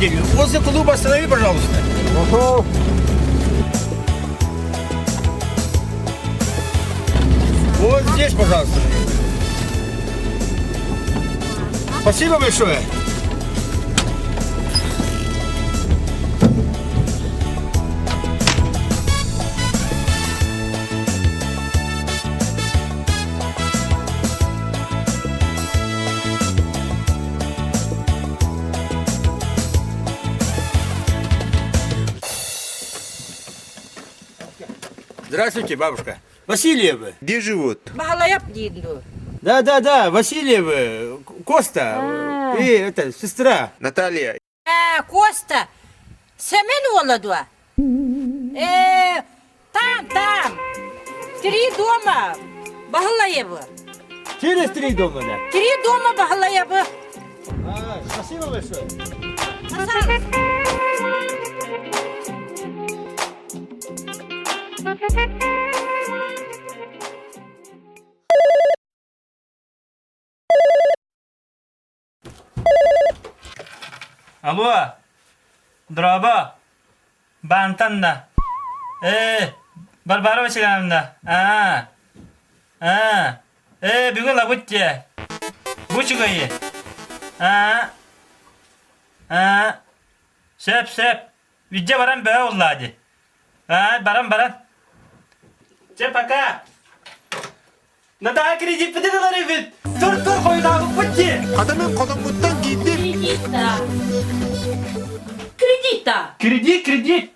Водитель, возле клуба останови, пожалуйста. Ого. Вот здесь, пожалуйста. Спасибо большое. Здравствуйте, бабушка. Васильевы. Где живут? Баһылайап диин дуу? Да, да, да, Васильевы, Коста и это, сестра. Наталья. Э, Коста, Сэмэн уола дуо? Э, там, там, три дома Баһылайабы. Через три дома, да? Три дома Баһылайабы. А, спасибо большое. Алло, дорообо, баантан да. Ээ, Варвара Васильевна, аа, аа, ээ, бүгүн лабыт дьэ. Бу үчүгэйи. Аа, аа, сөп, сөп, видже баран бөҕө уллаа дии. Аа, баран, баран. Чэ, пока. Натаа кредиппитин ылар эбит. Тур тур хойутаабыппыт дии. Хата мен хотоммуттан киирдим. Кредит-та. Кредит-та. Кредит, кредит.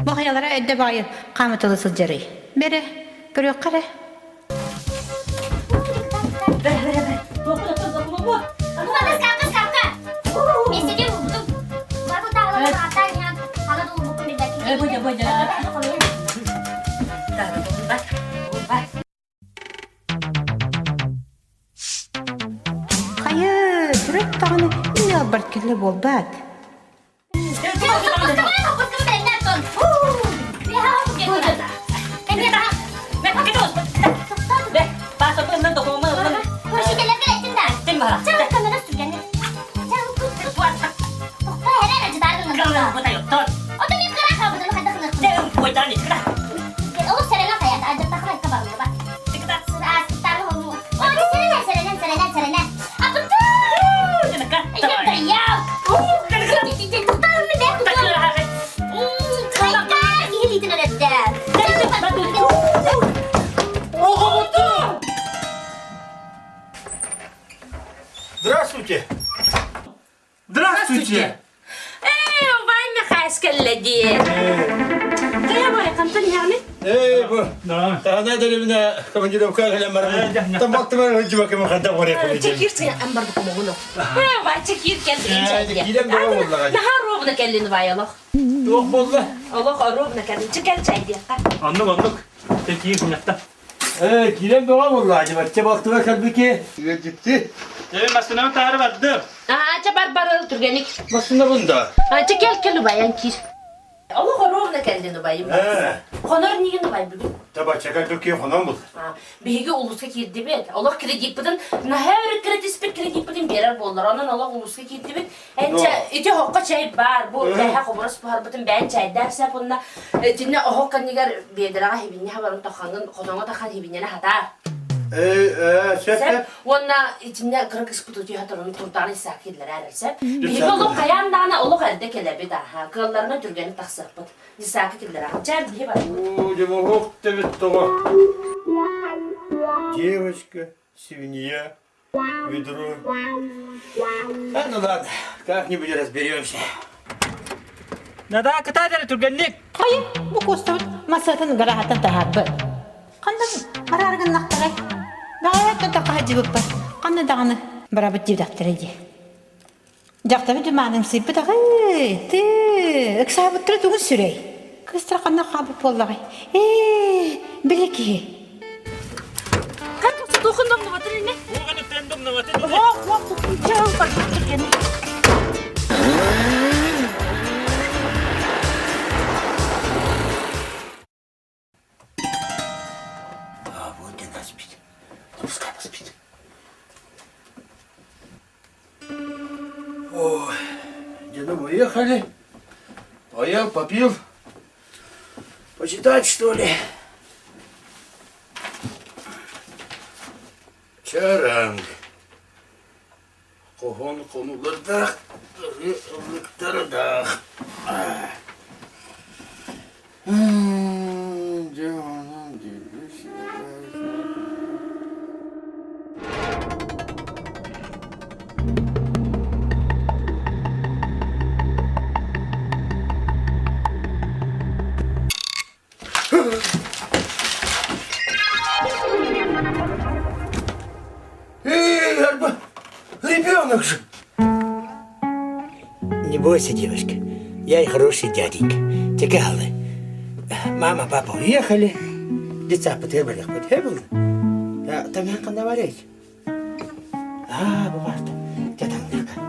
Бахайалара эрдэ баҕайы хаамытала сылдьарый. Бэрэ, көрүөххэ эрэ. Хайа, түрөт даҕаны мин ыалбар кэллэ буолбаат. Здравствуйте! Здравствуйте! Ээ, убай Михась кэллэ дии. Кая бай, хантан иһэҕиний? Эй, бу, таһана деревне командировка кэлэн баран, там бактымар хыджыба кем хадда горя Чекир сен амбар букумугуну. Ээ, убай, чекир кэллин чайдия. Киирэн бөҕө буоллаҕа. Наһаа ровно кэллин убай олох. Туох буолла? Олох ровно кэллин. Чекел чайдиэххэ. Оннук, оннук. Чекир куннахта. Ээ, киирэн бөҕө буолла. Дьыбачча балтыга кэлбики. Дьикти. Ээ, массыынабын таһары бардым. Аа, ча бар бар түргэнник. Массыынабын да. А, чекел кел убай, кир. Олох ровно кэллин убайым. Хонор нигин убай бүгүн. Табачча кэлбики хонон бул. Биһиги улууска киирдибит. Олох кредиппытын наһаа өрө кредиспит кредиппытын биэрэр буоллар. Онон олох улууска киирдибит. Энчэ ити оһоххо чэй баар. Бу бэһэ хобурас буһарбытын бэйэн чэйдээх сеп уонна итиннэ оһох кэннигэр биэдэрэҕэ хибинньэ хабарын тоххаҥҥын хотоҥо тахан хибинньэни хатаар. Сөп. Уонна итиннэ кыра кыспыт утуйа туран турдаан исаак киллэрээр сеп. Биһиги олох хайаан даҕаны олох эрдэ кэлэбит аха. Кыалларынан түргэнник тахсыахпыт. Десаакы киллэрэ. Чэ, биһи барабыт. Оо, дьомоһуох тэбит тоҕо. Девочка, свинья, ведро. А, ну ладно, как-нибудь разберемся. Надаа кытаат эрэ түргэнник. Хайа, бу куостабыт массыатын гараһаттан таһаарбыт. Ханна бараары гыннахтарай? Даҕайаттан таххаһадьыбыппар. Ханна даҕаны барабыт диэтэхтэрэ дии. Дьахтабыт дьумааным сыыппыт аҕай, тыы, ыксаабыттара тугун сүрэй? Кыыстара ханна хаалбыт буоллаҕай? Ээ, били киһи. Тухын домнубатын ини. Ох, ох, чал барбыт А, вот где нас спит. Ну, пускай поспит. Ой, деда уехали. Поел, попил. Почитать, что ли? Чаранг. Хоһоон хонуулардаах, ырыа ыллыктардаах. Дьэ онон Эй, Арба, ребенок же! Не бойся, девочка, я и хороший дяденька. Текалы. Мама, папа уехали. Деца потребовали, потребовали. Да, там я наварить. А, бумажка. Тятаннака.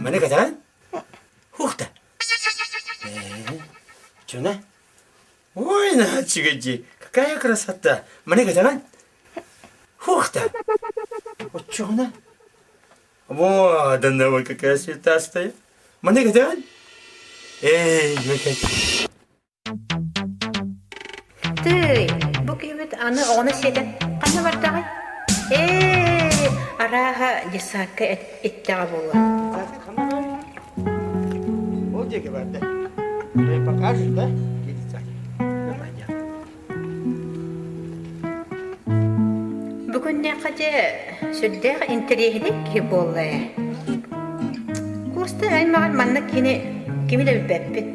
Маны катан? Ух ты! Чуна? Ой, начигади, какая красота! Маны катан? Ух ты! Вот чуна? Вот она, ой, какая цветастая. Маны катан? Эй, какая. Тыый, бу киһибит аны оҕону сиэтэн ханна бардаҕай? Ээ, арааһа десакка иттэҕэ буолуо. Ол диэки барда. Ты покажешь, да? Бу күннээххэ дьэ сүрдээх интэриэһинэй киһи буолла ээ. Куоста аймаҕын манна кини кими да билбэппит.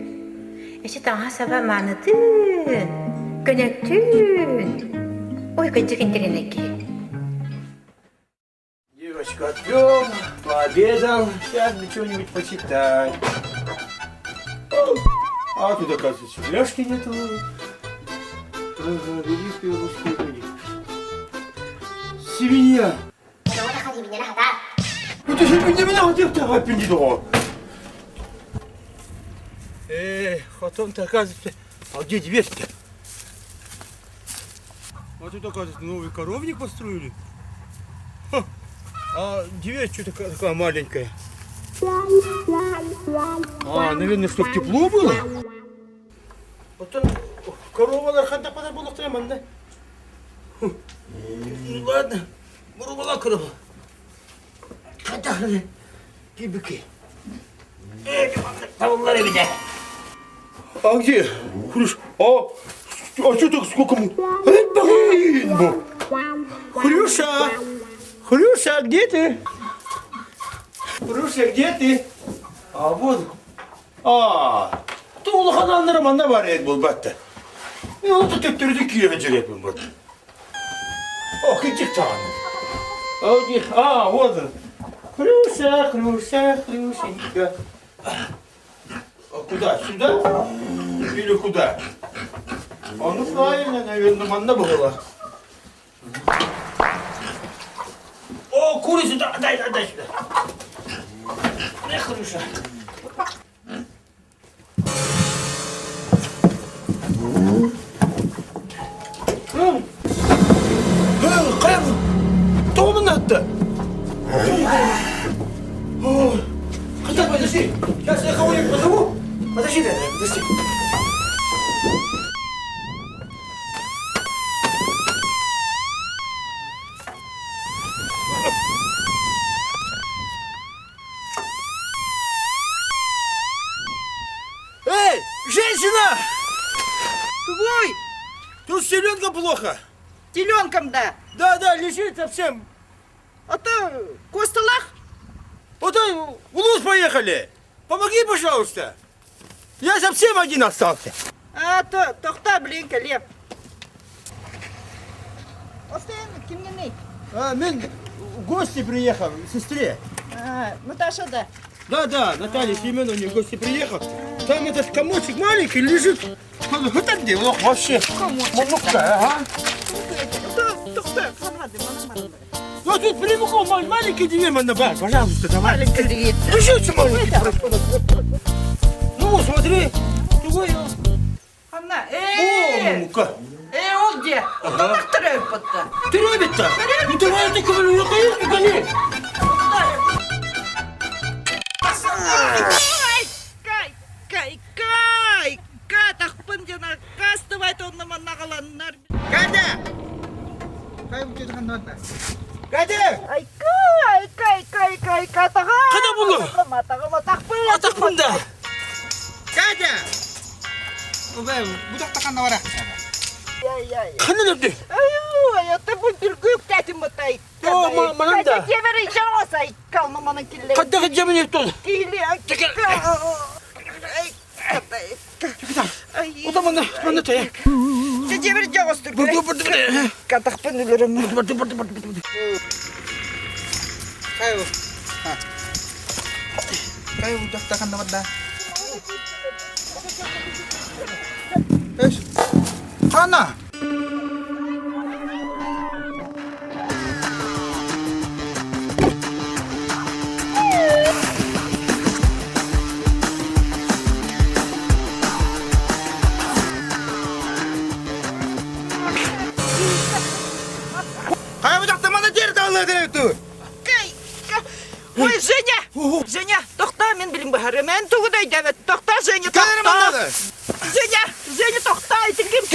Эчи таҥаһа-саба маанытыын, көнөтүүн. Ой, кырдьык интэриэһинэй киһи. Девочка отвел, пообедал, сейчас бы что-нибудь почитать. А тут, оказывается, фляжки нету. Ага, великие русские люди. Свинья! Эй, хотон-то, оказывается, а где дверь-то? А тут, оказывается, новый коровник построили. Ха, а дверь что такая, такая маленькая? А, наверное, чтоб тепло было? Оттон коровалар ханна падар буолуохтара манна? Ну ладно, мурубала корова. Хата кибики. Табыллар эбитэ. А где? Хрюш, а, а что так сколько мы? Блин, Хрюша! Хрюша, где ты? Хрюша, где ты? А вот. А, ту улахан аннара манна бар эт булбатта. Мен оны төттөрүтүн киирэн дьирэппин бут. Ох, иди там. А, вот он. Хрюша, Хрюша, Хрюшенька. А куда? Сюда? Или куда? А ну правильно, наверное, манна была. О, курицу, да, дай, дай, дай сюда. Эх, Хрюша. Хайа тоҕо мынатты? Хотя, подожди, сейчас я кого-нибудь позову. Подожди, подожди. Эй, женщина! Твой! Тут селенка плохо. Теленком, да. Да, да, лежит совсем. А то Косталах? Вот в улус поехали. Помоги, пожалуйста. Я совсем один остался. А, то, тохта, блин, кэлиэм. Остайын кимҥиний? А, мен в гости приехал, к сестре. А, Наташа да. Да, да, Наталья Семеновна в гости приехал. Там этот комочек маленький лежит. Вот так где, ох, вообще. Комочек. Ну-ка, ага. Тохта, ханады, мана мана. Ну тут прямиком маленький дверь, бар, пожалуйста, давай. Маленькая дверь. Ну что это маленький? Ну вот, смотри. Другой. Ханна, э, О, мука. э, ол де. Оннан төрөппүттэ. Төрөбүттэ. Ну давай ты говорю, я гони. Кай, кай, кай, кай, тахпын дена, кастывайт онна маннагаланнар. Катя! Катя! Ай, кай, кай, кай, кай, катаға. Қада бұлы? Атағым, атақпын. Атақпын да. Катя! Убай, бу жақта қанда бар Қанын өпті? Ай, это бұл бүргік тәтім бұтай. О, манан да. Кемері жауас, ай, калма манан келле. Қаттағы жемін өпті. Келе, ай, ай, ай. Ота мана, мана тая. Жебір жауас тұр. Бұрды, бұрды, бұрды. Катақпын өлерім. Бұрды, бұрды, бұрды, бұрды. Кай ол? Кай бу жақта қанда бар да? Эш. Қана! Кай бу жақта мана жер дағылы деректі. Кай, кай. Ой, Женя! Женя, тоқта, мен білім бахары. Мен тугудай дәбет. Тоқта, Женя, тоқта. Женя, Женя, тоқта, айтын кім?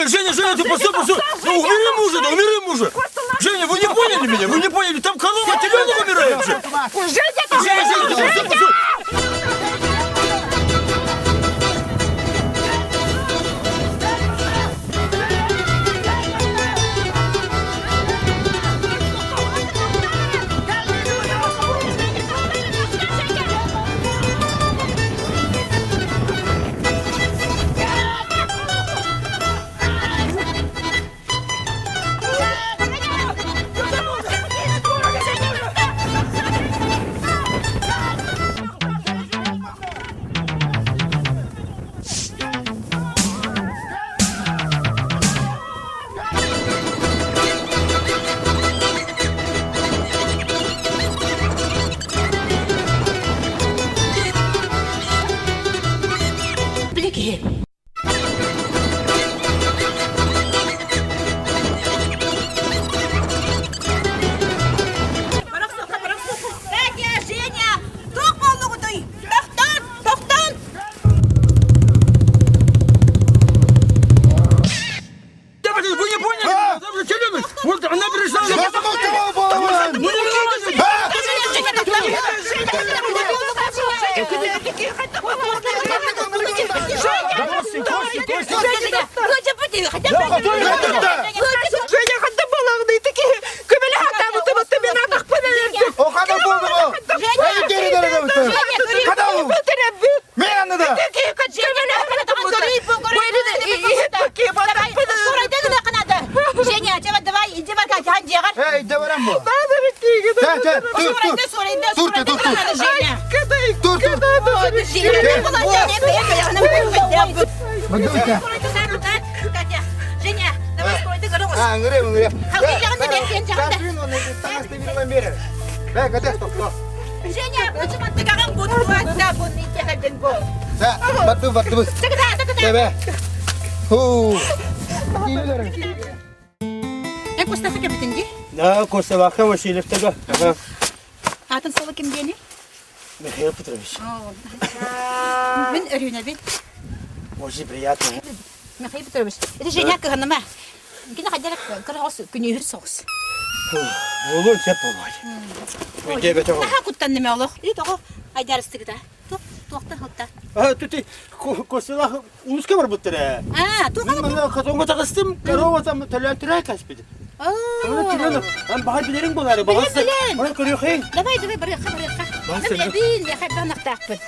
Женя, Женя, ты постой, постой. Ну, умери мужа, да, умери мужа. Женя, вы не поняли меня, вы не поняли. Там корова, теленок умирает же. Женя, тоқта! Женя, Женя, ты постой, постой. Били киһи. Катя, Женя, тоқ болдугутой. Тоқтан, тоқтан. Давайте, вы не поняли? Там же теленок. Вот она пришла. Ну, не надо. Женя, хатта балағды, теки көмелі хатамы тымытты мен атақпын әлерді. О, қада болды бұл? Қада ол? Мен аны да. Женя, давай, иди бар, Катя, Эй, иди барам бұл. Тә, тә, тур, тур. Тур, тур, тур. Тур, тур. Мындуйта. Женя, давай скорый А, ыңыры, ыңыры. Халқы жағында бер, сен жағында. Катрин, оны таңасты берілген берер. Бә, кәтә, стоп, стоп. Женя, почему ты каган буду? Да, бун, не тяхаден бу. Сә, батты, батты быз. Тә, бә. Ху. Эн Костафа кэбитин ди? Да, Костя Ваха Васильев тогда. Ага. Атын солы ким диэни? Михаил Петрович. Мин өрүүнэбин. Очень приятно. Михаил Петрович, это Женя кыһаныма. Кини хаддара кыра күнүүһүр соҕус. Болун сеп болмай. Мен де бете Наха куттан неме олох. И тоҕо айдарыстыгыта. Туох туохтан хылта. Түти Костялаах улууска барбыттар ээ. Аа, туох Мин манна хотоҥҥо таҕыстым, корова там төлөөн түрээ каспит. Оны кирен, ан баҕар билериҥ буолаары, баҕар Билэн. Оны көрүөхүҥ. Давай, давай, барыахха, барыахха. Барсың. Мен билин, хайдах нахтаахпын.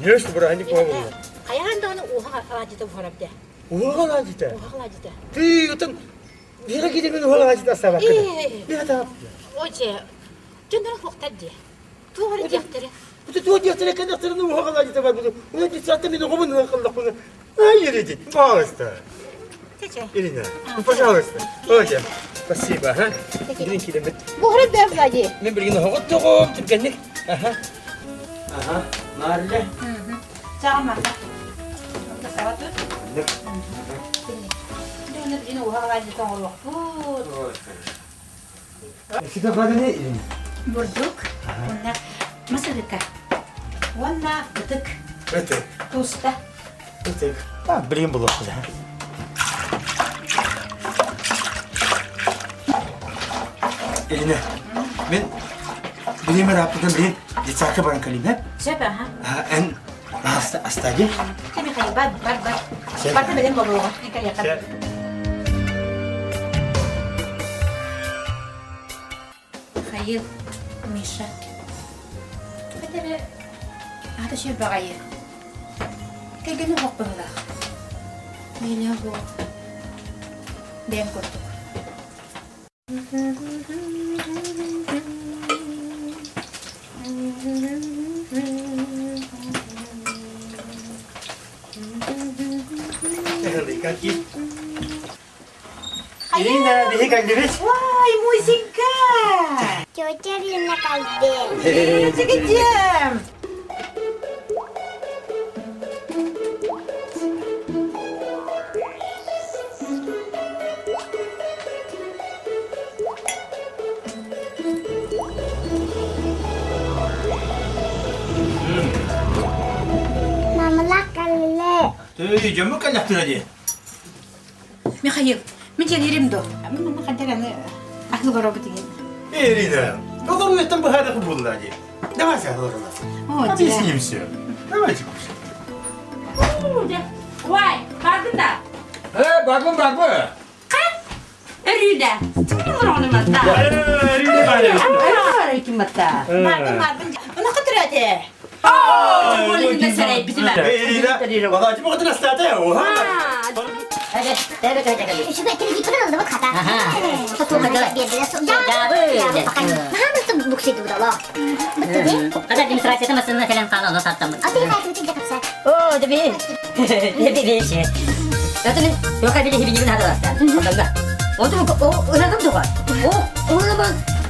Конечно, бырааһынньык буолла. Хайаан даҕаны уоха алаадьыта буһарабда. Уоха алаадьыта? Уоха алаадьыта. Ты отон биһиги кидигин уоха алаадьыта астаабаккын. Биһиги таап. Оже, дьоннор хуохтар дии. Туох эрэ диэхтэрэ. Бу туох диэхтэрэ кэннэхтэрин уоха алаадьыта бар буду. Уна десятта мин оҕобун ылан халлахпына. Ай, Ирина, пожалуйста. Ирина, ну пожалуйста. Оже, спасибо, ага. Билин килемет. Буһарар бэм Влади. Мен билигин оһоҕоттоҕум түргэнник. Аха. Аха, Марля. Чаҕыма. Саҕатыр. Дьону уһа алаадьыта оҥоруохпут. Сюда баданы Ирина. Бурдук, уонна мас арыта, уонна ытык. Ытык. Туста. Ытык. А, блин булуохпут, а. Ирина, мен билим ырааппытын билин детсадка баран кэлим, э? Сөп, аха. Эн астаги? Михаил, бар, бар, бар. Барта билим болуоҕа. Кэлиэхэ. Михаил, Миша. Хотя аата сүр баҕайы. Кэргэнэ оһох быһыылаах. Миэнэ оһох. Бэйэм курдук. Какие? Ирина, биһи кэллибит. Ой, музыка! Тетя Рина кэллэ. Где? Мамалаах кэллэ. Ты дьоммут кэллэхтэрэ дии. Михаил, мин дьиэлиирим дуо? Мин манна хантан аны аһыы олоробут игин. Ирина, олору быһаарыах буолла дии. Давайте олоролор. Объясним все. Давайте кушать. Вай, бардын да. Э, барбын, барбын. Өрүүдэ. Олороҕун матта. Ирина, Ким матта? Бардын, бардын. Уна кытырате. Ирина, балачы бұғытын астаты. Үчүгэй телевизорын ылдыбыт хата. Kada администрацията масына кэлэн хаалан ону сааттаммыт. Оо, дебин. Дебин. Это мен yoka bile hibini хадаласта. Онда. Онту о ынагым дуга. О, ону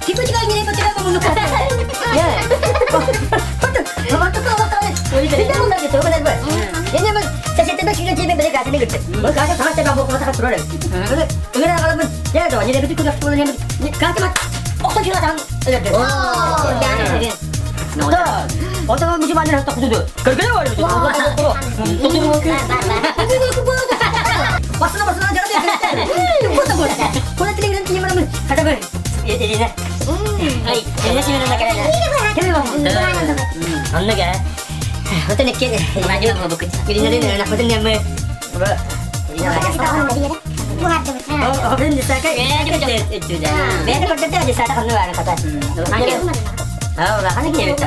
типа не потера бу ну. Я. Мама то то то. Бите мунда ге то бана ба. Эне мен сасете ба киген тебе бере гасыны гытты. Бу гасы тамашта ба бу коса турар. Ыгына калабын. Я да не бити куда не не каты мат. Охтон кила там. О, Да. Отама мужиманын хатта кутуду. Көргөнө бар. Басына басына жана. Кута кута. Кута тилеген тиемармын. Хата бер. Ирина. Ай, Ирина Семеновна кэлэ. Кэлэ ба. Оннуга. Отон экке мажыма бу букут. Ирина Ирина хотун нэмэ. Ирина. О, бин дисака. Бэйэ көрдөтө дисака ханны баар хата. Аа, ханы киэбит.